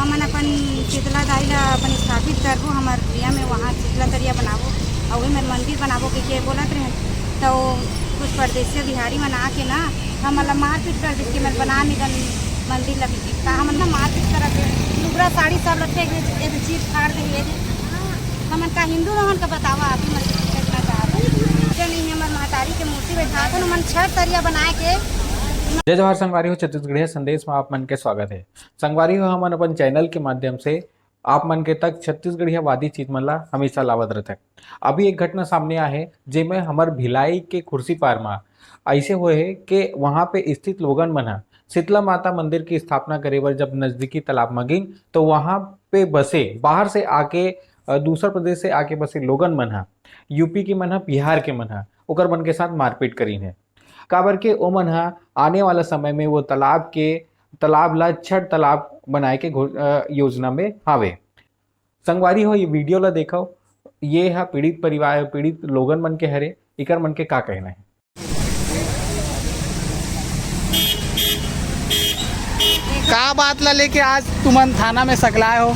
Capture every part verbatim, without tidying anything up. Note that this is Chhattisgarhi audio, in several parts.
हमन अपन शीतला दाई ला अपन स्थापित करबो, हमर भुइयां में वहाँ शीतला तरिया बनाबो, अउ वही में मंदिर बनाबो कहिके बोलत रहे। तो कुछ परदेसिया बिहारी मन आके ना हमन ला मारपीट कर देथे कि मैं बना नहीं दन मंदिर ला कहिके। का हमन ला मारपीट करत हे, लुगरा साड़ी सब ला फेंक दे, ये चीज फाड़ दे, ये दे। हमन का हिंदू नोहन का बतावा, आप ही मन से पूछना चाहत हन। जो नहीं हमर महतारी के मूर्ति बैठा था, हमन छठ तरिया बनाए के। जय जोहार संगवारी हो, छत्तीसगढ़िया संदेश में आप मन के स्वागत है। संगवारी हो, हमन अपन चैनल के माध्यम से आप मन के तक छत्तीसगढ़िया वादी चीज मन ला हमेशा लावत रहथन। अभी एक घटना सामने आए हे, जेमे हमर भिलाई के खुर्सीपार मा ऐसे होए हे कि वहाँ पे स्थित लोगन मन ह शीतला माता मंदिर की स्थापना करे बर जब नजदीकी तालाब म गिन, तो वहाँ पे बसे, बाहर से आके, अ, दूसर प्रदेश से आके बसे लोगन मन ह, यूपी के मन ह, बिहार के मन ह, ओकर मन के साथ मारपीट करीन हे। काबर के ओमन ह आने वाला समय में वो तालाब के, तालाब ला छठ तालाब बनाए के घो-, अ, योजना में हावे। संगवारी हो, ये वीडियो ला देखव, ये ह पीड़ित परिवार, पीड़ित लोगन मन के हरे, इकर मन के का कहना है? का बात ला लेके आज तुमन थाना में सकलाए हो?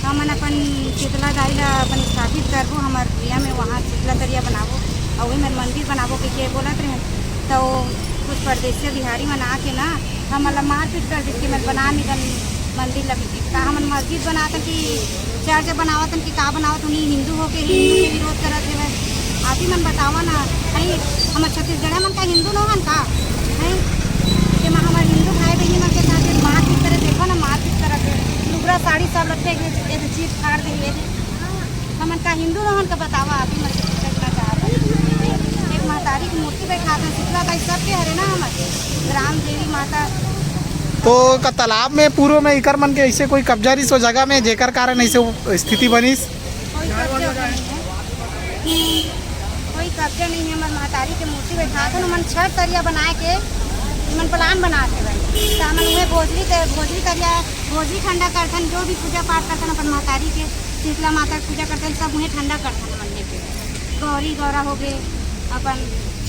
हमन अपन शीतला दाई ला अपन स्थापित करबो, हमर भुइयां में वहाँ शीतला तरिया बनाबो, अउ वही में मंदिर बनाबो कहिके बोलत रहे। तो कुछ परदेसिया बिहारी मन आके ना हमन ला मारपीट कर देथे, मैं बना नहीं दन मंदिर ला कहिके। का हमन मस्जिद बनातन कि चर्च बनावतन कि का बनावत, उन्हीं हिंदू होके हिंदू के विरोध करत हेवय। आप ही मन बतावा ना, कहीं हमर छत्तीसगढ़िया मन का हिंदू नोहन का? हैं? जेमा हमर हिंदू भाई बहिनी मन के साथ ये मारपीट करे, देखो ना मारपीट करत हे, लुगरा साड़ी सब ला फेंक दे, ये दे चीज फाड़ दे, ये दे। हमन का हिंदू नोहन का बतावा, आप ही मन से पूछना चाहत हन। एक महतारी की मूर्ति बैठा था, शीतला ताई सबके हरे ना हमर, राम देवी माता। तो का तालाब में पूर्व में इकर मन के ऐसे कोई कब्जा रहिस ओ जगह में, जेकर कारण ऐसे वो स्थिति बनिस? कोई कब्जा नहीं है, कोई कब्जा नहीं है। हमर महतारी के मूर्ति बैठा था, हमन छठ तरिया बनाए के हमन प्लान बना के भाई, तो हमन उहे भोजली ते-, भोजली तरिया, भोजली ठंडा करथन, जो भी पूजा पाठ करथन अपन महतारी के, शीतला माता के पूजा करथन, सब उहे ठंडा करथन हमन लेके। गौरी गौरा हो गए, अपन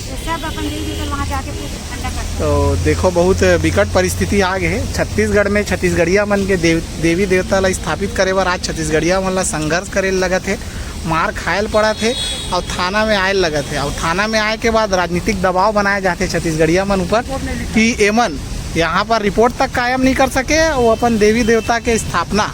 ये सब अपन देवी देवता वहाँ जाके पूजा ठंडा करथन। तो देखो, बहुत विकट परिस्थिति आ गए है छत्तीसगढ़ में। छत्तीसगढ़िया मन के देव-, देवी देवता ला स्थापित करे बर आज छत्तीसगढ़िया मन ला संघर्ष करे लगत है, मार खायल पड़त है और थाना में आयल लगत है। और थाना में आए के बाद राजनीतिक दबाव बनाए जाते छत्तीसगढ़िया मन ऊपर कि एमन यहाँ पर रिपोर्ट तक कायम नहीं कर सके, वो अपन देवी देवता के स्थापना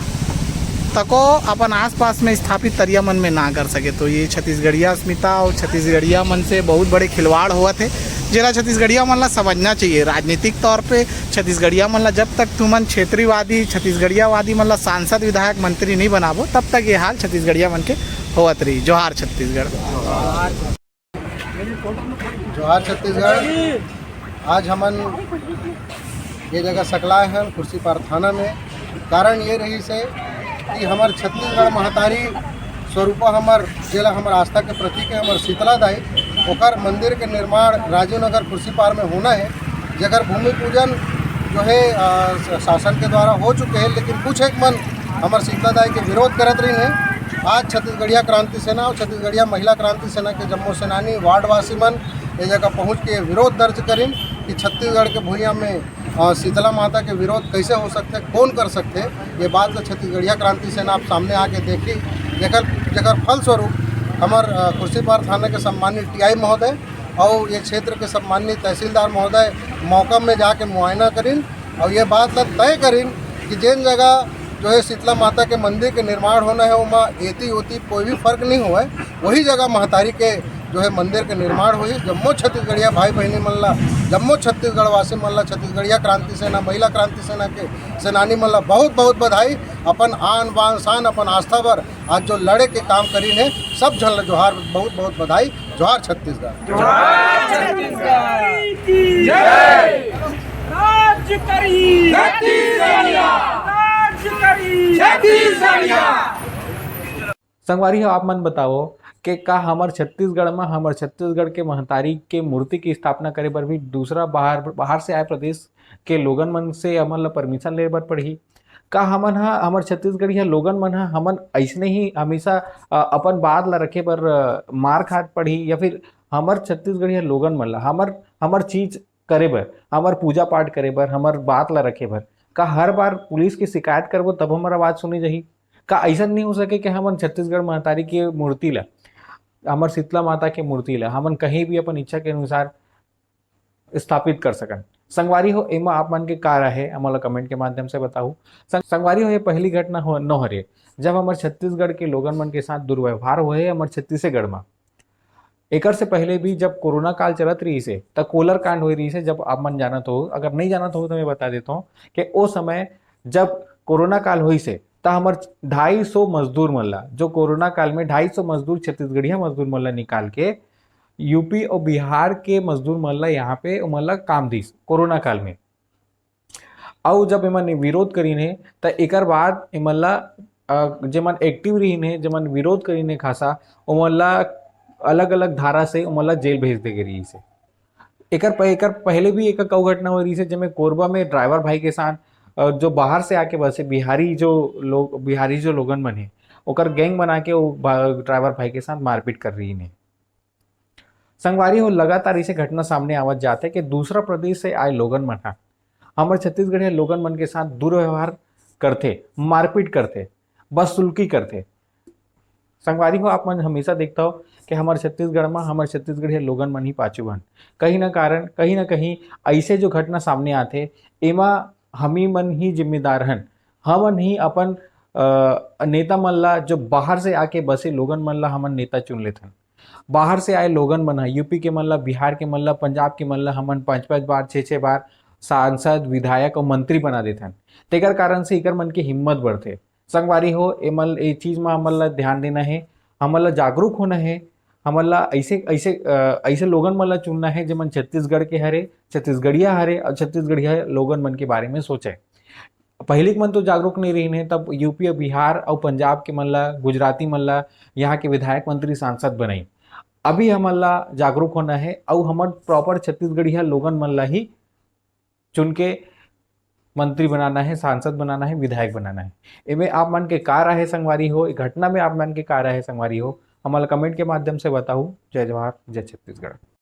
तको अपन आसपास में स्थापित तरिया मन में ना कर सके। तो ये छत्तीसगढ़िया अस्मिता और छत्तीसगढ़िया मन से बहुत बड़े खिलवाड़ होवत है, जेला छत्तीसगढ़िया मन ला समझना चाहिए। राजनीतिक तौर पे छत्तीसगढ़िया मन ला जब तक तुमन क्षेत्रीयवादी, छत्तीसगढ़ियावादी मन ला सांसद, विधायक, मंत्री नहीं बनाबो, तब तक ये हाल छत्तीसगढ़िया मन के होवत रही। जोहार छत्तीसगढ़। जोहार छत्तीसगढ़। आज हमन ये जगह सकलाए हन खुर्सीपार थाना में। कारण ये रहिस हे कि हमर छत्तीसगढ़ महतारी स्वरूपा हमर, जेला हमर आस्था के प्रतीक हे, हमर शीतला दाई, ओकर मंदिर के निर्माण राजीव नगर खुर्सीपार में होना हे, जेकर भूमि पूजन जो हे, अ, स-, शासन के द्वारा हो चुके हे, लेकिन कुछ एक मन हमर शीतला दाई के विरोध करत रहिन हे। आज छत्तीसगढ़िया क्रांति सेना और छत्तीसगढ़िया महिला क्रांति सेना के जम्मो सेनानी, वार्डवासी मन ये जगह पहुँच के विरोध दर्ज करिन कि छत्तीसगढ़ के भुइयां में, अ, शीतला माता के विरोध कैसे हो सकथे, कौन कर सकथे। ये बात ला छत्तीसगढ़िया क्रांति सेना आप सामने आके देखी, जेकर, जेकर फलस्वरूप हमर, अ, खुर्सीपार थाना के सम्मानित टीआई महोदय और ये क्षेत्र के सम्मानित तहसीलदार महोदय मौका में जाके मुआयना करिन और ये बात ला तय करिन कि जेन जगह जो है शीतला माता के मंदिर के निर्माण होना है, ओमा एती ओती कोई भी फर्क नहीं होवय, वही जगह महतारी के जो है मंदिर के निर्माण होही। जम्मो छत्तीसगढ़िया भाई बहिनी मन ला, जम्मो छत्तीसगढ़ वासी मन ला, छत्तीसगढ़िया क्रांति सेना, महिला क्रांति सेना के सेनानी मन ला बहुत बहुत बधाई। अपन आन बान शान, अपन आस्था बर आज जो लड़े के काम करीन हे, सब झन ला जोहार, बहुत बहुत बधाई। जोहार छत्तीसगढ़। जोहार छत्तीसगढ़। की जय। राज करी छत्तीसगढ़िया। राज करी छत्तीसगढ़िया। संगवारी हो, आप मन बताओ कि का हमर छत्तीसगढ़ म हमर छत्तीसगढ़ के महतारी के मूर्ति की स्थापना करे बर भी दूसरा बाहर, बाहर से आए प्रदेश के लोगन मन से हमन ला परमिशन ले बर पड़ही? का हमन ह, हमर छत्तीसगढ़िया लोगन मन ह, हमन अइसने ही हमेशा, अ, अपन बात ला रखे बर, अ, मार खात पड़ही, या फिर हमर छत्तीसगढ़िया लोगन मन ला हमर, हमर चीज करे बर, हमर पूजा पाठ करे बर, हमर बात ला रखे बर का हर बार पुलिस के शिकायत करबो तब हमर आवाज सुने जाही? का ऐसा नहीं हो सके कि हमन छत्तीसगढ़ महतारी के मूर्ति ला, हमर शीतला माता के मूर्ति ला हमन कहीं भी अपन इच्छा के अनुसार स्थापित कर सकन? संगवारी हो, एमा आप मन के का राय हे, हमन ला comment के माध्यम से बताहू। संग-, संगवारी हो, ये पहली घटना हो, नो हरे, जब हमर छत्तीसगढ़ के लोगन मन के साथ दुर्व्यवहार होए हे हमर छत्तीसगढ़ म। एकर से पहले भी जब कोरोना काल चलत रहिस हे, त कोलर कांड होए रहिस हे, जब आप मन जानत हो, अगर नहीं जानत हो, तो मैं बता देता हूँ कि ओ समय जब कोरोना काल होइस हे, त हमर ढाई सौ मजदूर मन ला, जो कोरोना काल में ढाई सौ मजदूर, छत्तीसगढ़िया मजदूर मन ला निकाल के यूपी और बिहार के मजदूर मन ला यहाँ पे ओमन ला काम दिस कोरोना काल में। अउ जब एमन विरोध करीन हे, त एकर बाद एमन ला, अ, जेमन active रहिन हे, जेमन विरोध करीन हे खासा, ओमन ला अलग-अलग धारा से ओमन ला जेल भेज दे गे रहिस हे। एकर प-, एकर पहले भी एक कऊ घटना होए रहिस हे, जेमे कोरबा में ड्राइवर भाई के साथ, अ, जो बाहर से आके बसे बिहारी जो लोग, बिहारी जो लोगन मन हे, ओकर गैंग बना के वो बा-, ड्राइवर भाई के साथ मारपीट कर रहिन हे। संगवारी हो, लगातार इसे घटना सामने आवत जात हे कि दूसरा प्रदेश से आए लोगन मन ह हमर छत्तीसगढ़िया लोगन मन के साथ दुर्व्यवहार करथे, मारपीट करथे, बदसलूकी करथे। संगवारी हो, आप मन हमेशा देखता हो कि हमर छत्तीसगढ़ म हमर छत्तीसगढ़िया लोगन मन ही पाछू हन। कहीं ना कारण, कहीं ना कहीं ऐसे जो घटना सामने आथे, एमा हमी मन ही जिम्मेदार हन। हमन ही अपन, अ, नेता मन ला, जो बाहर से आके बसे लोगन मन ला हमन नेता चुन लेथन। बाहर से आए लोगन मन ह, यूपी के मन ला, बिहार के मन ला, पंजाब के मन ला हमन पाँच पाँच बार, छः छः बार सांसद, विधायक और मंत्री बना देथन। तेकर कारण से इकर मन के हिम्मत बढ़थे। संगवारी हो, एमन, ए चीज म हमन ला ध्यान देना हे, हमन ला जागरूक होना हे, हमन ला ऐसे, ऐसे, अ, ऐसे लोगन मन ला चुनना हे, जेमन छत्तीसगढ़ के हरे, छत्तीसगढ़िया हरे और छत्तीसगढ़िया लोगन मन के बारे में सोचे। पहिली के मन तो जागरूक नहीं रहिन हे, तब यूपी और बिहार और पंजाब के मन ला, गुजराती मन ला यहाँ के विधायक, मंत्री, सांसद बनाई। अभी हमन ला जागरूक होना हे, अउ हमन proper छत्तीसगढ़िया लोगन मन ला ही चुन के मंत्री बनाना हे, सांसद बनाना हे, विधायक बनाना हे। एमे आप मन के का राय हे संगवारी हो, ए घटना में आप मन के का राय हे संगवारी हो, हमन ला comment के माध्यम से बताहू। जय जोहार, जय छत्तीसगढ़।